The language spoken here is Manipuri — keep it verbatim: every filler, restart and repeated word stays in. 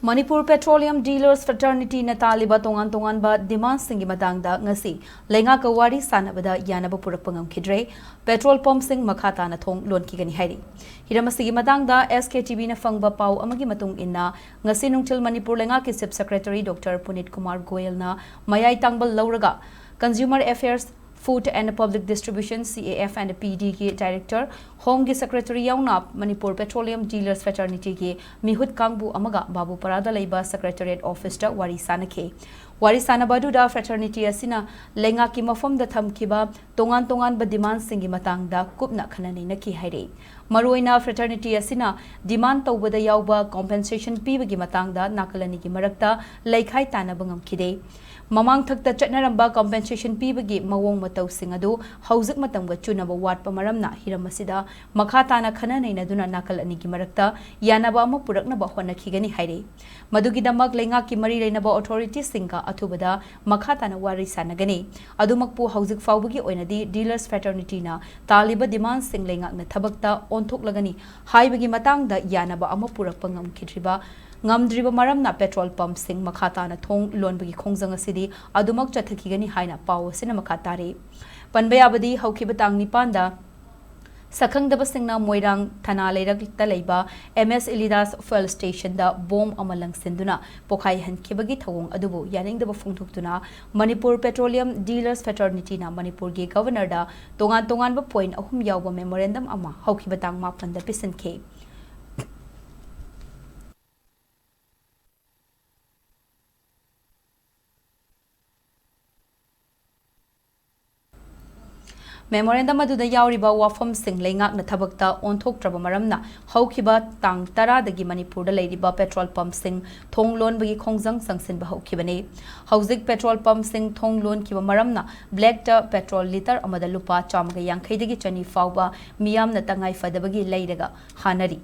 ꯃꯅꯤꯄꯨꯔ ꯄꯦꯇ꯭ꯔꯣꯂꯤꯌꯝ ꯗꯤꯂꯔꯁ ꯐ꯭ꯔꯦꯇꯔꯅꯤꯇꯤꯅ ꯇꯥꯜꯂꯤꯕ ꯇꯣꯉꯥꯟ ꯇꯣꯉꯥꯟꯕ ꯗꯤꯃꯥꯟꯁꯤꯡꯒꯤ ꯃꯇꯥꯡꯗ ꯉꯁꯤ ꯂꯩꯉꯥꯛꯀ ꯋꯥꯔꯤ ꯁꯥꯟꯅꯕꯗ ꯌꯥꯅꯕ ꯄꯨꯔꯛꯄ ꯉꯝꯈꯤꯗ꯭ꯔꯦ꯫ ꯄꯦꯇ꯭ꯔꯣꯜ ꯄꯝꯞꯁꯤꯡ ꯃꯈꯥ ꯇꯥꯅ ꯊꯣꯡ ꯂꯣꯟꯈꯤꯒꯅꯤ ꯍꯥꯏꯔꯤ꯫ ꯍꯤꯔꯝ ꯑꯁꯤꯒꯤ ꯃꯇꯥꯡꯗ ꯑꯦꯁ ꯀꯦ ꯇꯤ ꯚꯤꯅ ꯐꯪꯕ ꯄꯥꯎ ꯑꯃꯒꯤ ꯃꯇꯨꯡ ꯏꯟꯅ, ꯉꯁꯤ ꯅꯨꯡꯊꯤꯜ ꯃꯅꯤꯄꯨꯔ ꯂꯩꯉꯥꯛꯀꯤ ꯆꯤꯐ ꯁꯦꯀ꯭ꯔꯦꯇꯔꯤ ꯗꯣꯛꯇꯔ ꯄꯨꯅꯤꯠ ꯀꯨꯃꯥꯔ ꯒꯣꯌꯜꯅ ꯃꯌꯥꯏ ꯇꯥꯡꯕ ꯂꯧꯔꯒ Consumer Affairs, Food and Public Distribution, C A F and P D ꯒꯤ ꯗꯥꯏꯔꯦꯛꯇꯔ, ꯍꯣꯝꯒꯤ ꯁꯦꯀ꯭ꯔꯦꯇꯔꯤ ꯌꯥꯎꯅ ꯃꯅꯤꯄꯨꯔ ꯄꯦꯇ꯭ꯔꯣꯂꯤꯌꯝ ꯗꯤꯂꯔꯁ ꯐ꯭ꯔꯦꯇꯔꯅꯤꯇꯤꯒꯤ ꯃꯤꯍꯨꯠ ꯀꯥꯡꯕꯨ ꯑꯃꯒ ꯕꯥꯕꯨꯄꯥꯔꯥꯗ ꯂꯩꯕ ꯁꯦꯀ꯭ꯔꯦꯇꯔꯤꯌꯦꯠ ꯑꯣꯐꯤꯁꯇ ꯋꯥꯔꯤ ꯁꯥꯟꯅꯈꯤ꯫ ꯋꯥꯔꯤ ꯁꯥꯟꯅꯕ ꯑꯗꯨꯗ ꯐ꯭ꯔꯦꯇꯔꯅꯤꯇꯤ ꯑꯁꯤꯅ ꯂꯩꯉꯥꯛꯀꯤ ꯃꯐꯝꯗ ꯊꯝꯈꯤꯕ ꯇꯣꯉꯥꯟ ꯇꯣꯉꯥꯟꯕ ꯗꯤꯃꯥꯟꯁꯤꯡꯒꯤ ꯃꯇꯥꯡꯗ ꯀꯨꯞꯅ ꯈꯟꯅ ꯅꯩꯅꯈꯤ ꯍꯥꯏꯔꯤ꯫ ꯃꯔꯨꯑꯣꯏꯅ ꯐ꯭ꯔꯦꯇꯔꯅꯤꯇꯤ ꯑꯁꯤꯅ ꯗꯤꯃꯥꯟ ꯇꯧꯕꯗ ꯌꯥꯎꯕ ꯀꯣꯝꯄꯦꯟꯁꯦꯁꯟ ꯄꯤꯕꯒꯤ ꯃꯇꯥꯡꯗ ꯅꯥꯀꯜ ꯑꯅꯤꯒꯤ ꯃꯔꯛꯇ ꯂꯩꯈꯥꯏ ꯇꯥꯅꯕ ꯉꯝꯈꯤꯗꯦ꯫ ꯃꯃꯥꯡꯊꯛꯇ ꯆꯠꯅꯔꯝꯕ ꯀꯣꯝꯄꯦꯟꯁꯦꯁꯟ ꯄꯤꯕꯒꯤ ꯃꯑꯣꯡ ꯃꯇꯧꯁꯤꯡ ꯑꯗꯨ ꯍꯧꯖꯤꯛ ꯃꯇꯝꯒ ꯆꯨꯅꯕ ꯋꯥꯠꯄ ꯃꯔꯝꯅ ꯍꯤꯔꯝ ꯑꯁꯤꯗ ꯃꯈꯥ ꯇꯥꯅ ꯈꯟꯅ ꯅꯩꯅꯗꯨꯅ ꯅꯥꯀꯜ ꯑꯅꯤꯒꯤ ꯃꯔꯛꯇ ꯌꯥꯅꯕ ꯑꯃ ꯄꯨꯔꯛꯅꯕ ꯍꯣꯠꯅꯈꯤꯒꯅꯤ ꯍꯥꯏꯔꯤ꯫ ꯃꯗꯨꯒꯤꯗꯃꯛ ꯂꯩꯉꯥꯛꯀꯤ ꯃꯔꯤ ꯂꯩꯅꯕ ꯑꯣꯊꯣꯔꯤꯇꯤꯁꯤꯡꯒ ꯑꯊꯨꯕꯗ ꯃꯈꯥ ꯇꯥꯅ ꯋꯥꯔꯤ ꯁꯥꯟꯅꯒꯅꯤ꯫ ꯑꯗꯨꯃꯛꯄꯨ ꯍꯧꯖꯤꯛ ꯐꯥꯎꯕꯒꯤ ꯑꯣꯏꯅꯗꯤ ꯗꯤꯂꯔꯁ ꯐ꯭ꯔꯦꯇꯔꯅꯤꯇꯤꯅ ꯇꯥꯜꯂꯤꯕ ꯗꯤꯃꯥꯟꯁꯤꯡ ꯂꯩꯉꯥꯛꯅ ꯊꯕꯛꯇ ꯑꯣꯟꯊꯣꯛꯂꯒꯅꯤ ꯍꯥꯏꯕꯒꯤ ꯃꯇꯥꯡꯗ ꯌꯥꯅꯕ ꯑꯃ ꯄꯨꯔꯛꯄ ꯉꯝꯈꯤꯗ꯭ꯔꯤꯕ, ꯉꯝꯗ꯭ꯔꯤꯕ ꯃꯔꯝꯅ ꯄꯦꯇ꯭ꯔꯣꯜ ꯄꯝꯞꯁꯤꯡ ꯃꯈꯥ ꯇꯥꯅ ꯊꯣꯡ ꯂꯣꯟꯕꯒꯤ ꯈꯣꯡꯖꯪ ꯑꯁꯤꯗꯤ ꯑꯗꯨꯃꯛ ꯆꯠꯊꯈꯤꯒꯅꯤ ꯍꯥꯏꯅ ꯄꯥꯎ ꯑꯁꯤꯅ ꯃꯈꯥ ꯇꯥꯔꯤ꯫ ꯄꯟꯕ ꯌꯥꯕꯗꯤ, ꯍꯧꯈꯤꯕ ꯇꯥꯡ ꯅꯤꯄꯥꯟꯗ ꯁꯛꯈꯪꯗꯕꯁꯤꯡꯅ ꯃꯣꯏꯔꯥꯡ ꯊꯅꯥ ꯂꯩꯔꯛꯇ ꯂꯩꯕ ꯑꯦꯝ ꯑꯦꯁ ꯏꯂꯤꯗꯥꯁ ꯐ꯭ꯌꯨꯑꯦꯜ ꯁ꯭ꯇꯦꯁꯟꯗ ꯕꯣꯝ ꯑꯃ ꯂꯪꯁꯤꯟꯗꯨꯅ ꯄꯣꯈꯥꯏꯍꯟꯈꯤꯕꯒꯤ ꯊꯧꯑꯣꯡ ꯑꯗꯨꯕꯨ ꯌꯥꯅꯤꯡꯗꯕ ꯐꯣꯡꯗꯣꯛꯇꯨꯅ ꯃꯅꯤꯄꯨꯔ ꯄꯦꯇ꯭ꯔꯣꯂꯤꯌꯝ ꯗꯤꯂꯔꯁ ꯐ꯭ꯔꯦꯇꯔꯅꯤꯇꯤꯅ ꯃꯅꯤꯄꯨꯔꯒꯤ ꯒꯕꯔꯅꯔꯗ ꯇꯣꯉꯥꯟ ꯇꯣꯉꯥꯟꯕ ꯄꯣꯏꯟꯠ ꯑꯍꯨꯝ ꯌꯥꯎꯕ ꯃꯦꯃꯣꯔꯦꯟꯗꯝ ꯑꯃ ꯍꯧꯈꯤꯕ ꯇꯥꯡ ꯃꯥꯄꯟꯗ ꯄꯤꯁꯤꯟꯈꯤ꯫ ꯃꯦꯃꯣꯔꯦꯟꯗꯝ ꯑꯗꯨꯗ ꯌꯥꯎꯔꯤꯕ ꯋꯥꯐꯝꯁꯤꯡ ꯂꯩꯉꯥꯛꯅ ꯊꯕꯛꯇ ꯑꯣꯟꯊꯣꯛꯇ꯭ꯔꯕ ꯃꯔꯝꯅ ꯍꯧꯈꯤꯕ ꯇꯥꯡ ꯇꯔꯥꯗꯒꯤ ꯃꯅꯤꯄꯨꯔꯗ ꯂꯩꯔꯤꯕ ꯄꯦꯇ꯭ꯔꯣꯜ ꯄꯝꯞꯁꯤꯡ ꯊꯣꯡ ꯂꯣꯟꯕꯒꯤ ꯈꯣꯡꯖꯪ ꯆꯪꯁꯤꯟꯕ ꯍꯧꯈꯤꯕꯅꯤ꯫ ꯍꯧꯖꯤꯛ ꯄꯦꯇ꯭ꯔꯣꯜ ꯄꯝꯞꯁꯤꯡ ꯊꯣꯡ ꯂꯣꯟꯈꯤꯕ ꯃꯔꯝꯅ ꯕ꯭ꯂꯦꯛꯇ ꯄꯦꯇ꯭ꯔꯣꯜ ꯂꯤꯇꯔ ꯑꯃꯗ ꯂꯨꯄꯥ ꯆꯥꯝꯃꯒ ꯌꯥꯡꯈꯩꯗꯒꯤ ꯆꯅꯤ ꯐꯥꯎꯕ ꯃꯤꯌꯥꯝꯅ ꯇꯉꯥꯏ ꯐꯗꯕꯒꯤ ꯂꯩꯔꯒ ꯍꯥꯟꯅꯔꯤ꯫